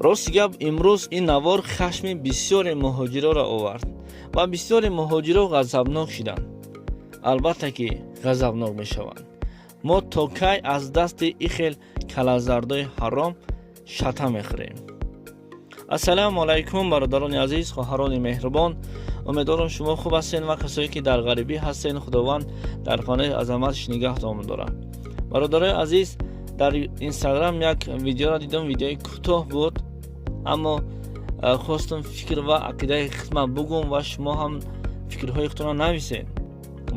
Рости гап, имрӯз ин навор хашми бисёре муҳоҷироро овард ва бисёре муҳоҷиро ғазабнок шиданд. Албатта, ки ғазабнок мешаванд. Мо то кай аз дасти ин хел калазардои ҳаром шата мехӯрем? Ассалому алайкум, бародарони азиз, хоҳарони меҳрубон. Умедворам, шумо хуб ҳастен ва касое ки дар ғарибӣ ҳастен, Худованд дар паноҳи азаматаш нигаҳтон дорад. Бародарои азиз, дар Инстаграм як видеоро дидам. Видеои кӯтоҳ буд, аммо хостам фикр ва ақидаи хидмат бугум ва шумо ҳам фикрҳои худтонро нависед,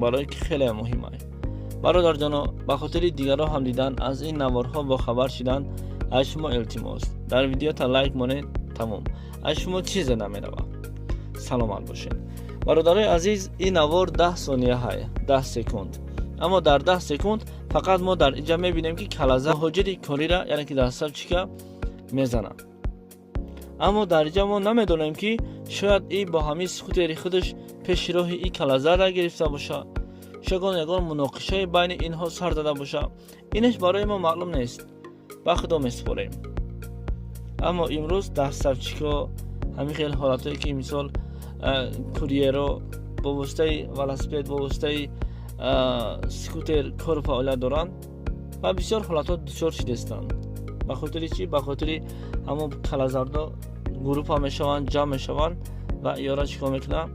барое ки хеле муҳим аст. Бародарҷоно, ба хотири дигарро ҳам дидан, аз ин наворҳо бохабар шидан, аз шумо илтимос, дар видеота лайк монед, тамом, аз шумо чизе намеравад. Саломат бошед. Бародарои азиз, ин навор 10 сония ҳай, 10 секунд, аммо дар 10 секунд фақат мо дар инҷа мебинем, ки калаза муҳоҷири корира, яъне ки доставщика мезанад. Аммо дар инҷа мо намедонем, ки шояд и бо ҳамин скутери худаш пеши роҳи и калазарра гирифта бошад, шояд ягон муноқишае байни инҳо сар зада бошад. Инаш барои мо маълум нест, ба Худо месупорем. Аммо имрӯз доставщико, ҳамин хел ҳолатҳое ки, мисол, курьеро бо воситаи велосипед, бо воситаи скутер кору фаъолият доранд ва бисёр ҳолатҳо дучор шидастанд. Ба хотири чӣ? Ба хотири ҳамон калазардо группа мешаванд, ҷамъ мешаванд ва иёра чӣ кор мекунанд?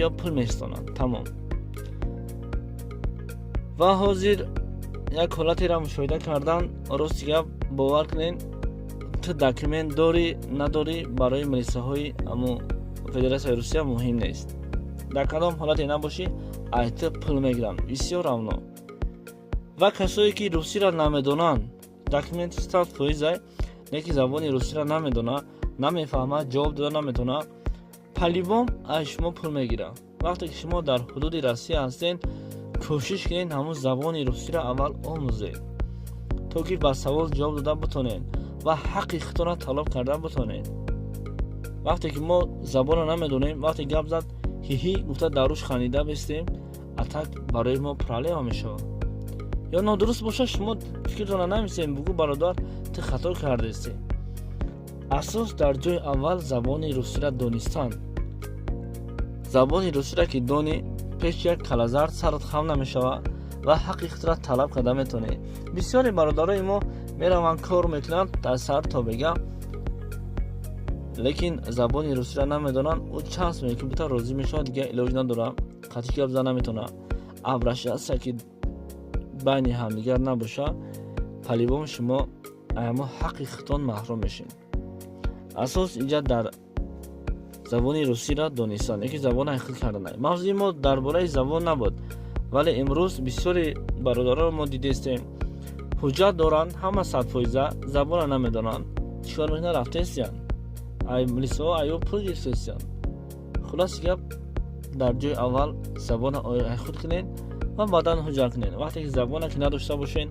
Ё пул меситонанд, тамом. Ва ҳозир як ҳолатеро мушоҳида кардан. Рости гап, бовар кунед, ту документ дорӣ, надорӣ, барои милисаҳои амо Федератсияи Русия муҳим нест. Дар кадом ҳолате набошӣ, ай ту пул мегиранд, всё равно. Ва касое ки русиро намедонанд, документи 100%-ай, лекин забони русиро намедонад, намефаҳмад, ҷавоб дода наметавонад, по-любому аз шумо пул мегирад. Вақте ки шумо дар ҳудуди Россия ҳастед, кӯшиш кунед, ҳамун забони русиро аввал омӯзед, то ки ба савол ҷавоб дода бутонед ва ҳаққи худтонро талаб карда бутонед. Вақте ки мо забонро намедонем, вақте гап зад, ҳиҳи гуфта, дар рӯш хандида бистем, а так барои мо проблема мешавад. Ё нодуруст бошад, шумо фикртонро нависем, бугӯ: «Бародар, ту хато кардестӣ». Асос дар ҷои аввал забони русиро донистан. Забони русиро ки донӣ, пеш як калазард сарат хам намешавад ва ҳаққи худро талаб карда метавонӣ. Бисёре бародарои мо мераванд, кор мекунанд дар сар то бега, лекин забони русиро намедонанд. Ӯ чанд сония ки бута, розӣ мешавад, дигар илоҷ надорад, қатъи гап зада наметавонад. Обращаться ки байни ҳамдигар набошад, по-любому шумо аямо ҳаққи худтон маҳрум мешед. Асос инҷа дар забони русиро донистан, яки забон ҳақиқ кардан. Мавзӯи мо дар бораи забон набуд, вале имрӯз бисёри бародаронро мо дидестем, ҳуҷҷат доранд, ҳама 100%-а, забонро намедонанд. Чӣ кор мекунанд? Рафтестиянд, ай милисаҳо аю пул гирифтестиянд. Хулоси гап, дар ҷои аввал забонро худ кунед ва баъдан ҳуҷҷат кунед. Вақте ки забона ки надошта бошед,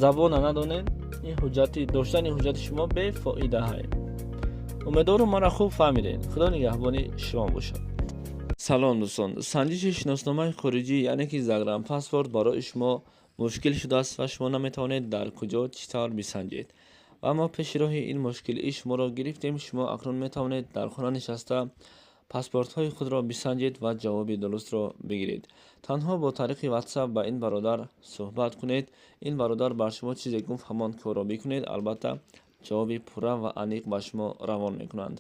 забона надонед, ин ҳуҷҷати доштани ҳуҷҷати шумо бефоида ҳай. Умедворам, маро хуб фаҳмидед. Худо нигаҳбони шумо бошад. Салом, дӯстон. Санҷиши шиносномаи хориҷӣ, яъне ки загранпаспорт, барои шумо мушкил шудааст ва шумо наметавонед дар куҷо, чӣ тавр бисанҷед. Ва мо пеши роҳи ин мушкилии шуморо гирифтем. Шумо акнун метавонед дар хона нишаста паспортҳои худро бисанҷед ва ҷавоби дурустро бигиред. Танҳо бо тариқи Ватсап ба ин бародар суҳбат кунед. Ин бародар бар шумо чизе гуфт, ҳамон корро бикунед. Албатта, ҷавоби пурра ва аниқ ба шумо равон мекунанд.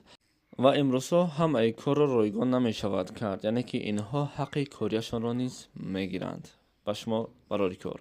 Ва имрӯзҳо ҳамаи корро ройгон намешавад кард, яъне ки инҳо ҳаққи кориашонро низ мегиранд. Ба шумо барори кор.